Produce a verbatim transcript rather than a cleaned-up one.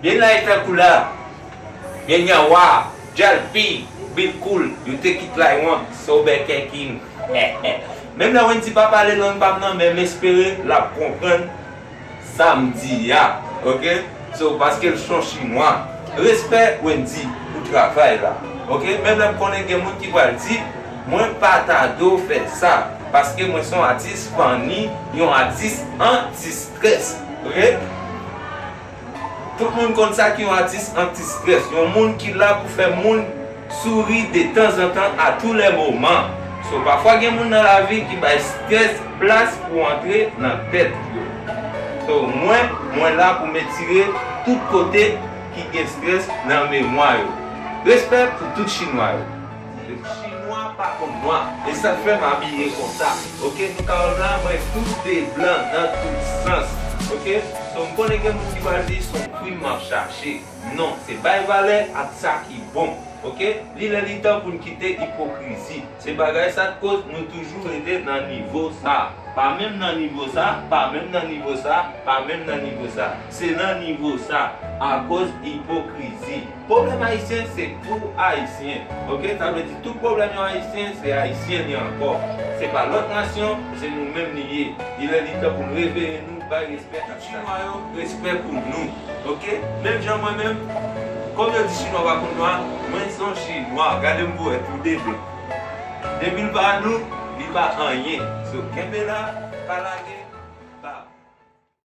Bien la eta kula, bien yawa, jalpi, bilkul, you take it like one, so bad king. Menm lè Wendy pa pale lang pa m nan, men m espere l ap konprann sa m di a, oke? So, paske l se yon chinwa. Respè, Wendy, pou travay la, oke? Menm lè m konnen gen moun ki pral di, mwen pa ta dwe fè sa, paske mwen se yon atis funny, yon atis anti-stress, oke? Tout moun konn sa ki yon atis anti-stress, yon moun ki la pou fè moun souri detanzantan, à tous les moments. So, pafwa gen moun nan lavi ki bay stress plas pou antre nan tèt yo. So, mwen, mwen la pou m etire tout kote ki gen stress nan memwa yo. Respè pou tout chinwa yo. Chinwa pa konn nwa, e sa k fè m abiye konsa. Oke, nou ka wè m la, mwen tout de blan nan tout sans. Oke, so m konnen gen moun ki pral di se yon krim m ap chache. Non, se bay valè ak sa ki bon. Oke, li lè li tan pou n kite ipokrizi. Se bagay sa k koz nou toujou rete nan nivo sa. Pa menm nan nivo sa, pa menm nan nivo sa, pa menm nan nivo sa. Se nan nivo sa, akoz ipokrizi. Pwoblèm ayisyen se pou ayisyen. Oke, sa vle di tout pwoblèm yon ayisyen, se ayisyen li ankò. Se pa lòt nasyon, se nou menm li ye. Li lè li tan pou n reveye nou, bay respè ak sa. Chinwa yo, respè pou nou. Oke? Menm jan mwen menm, kòm yo di chinwa pa konn nwa, mwen se yon chinwa. Gade m pou wè tou de blan. Depi l pa nou, li pa anyen. So, kenbe la, pa lage.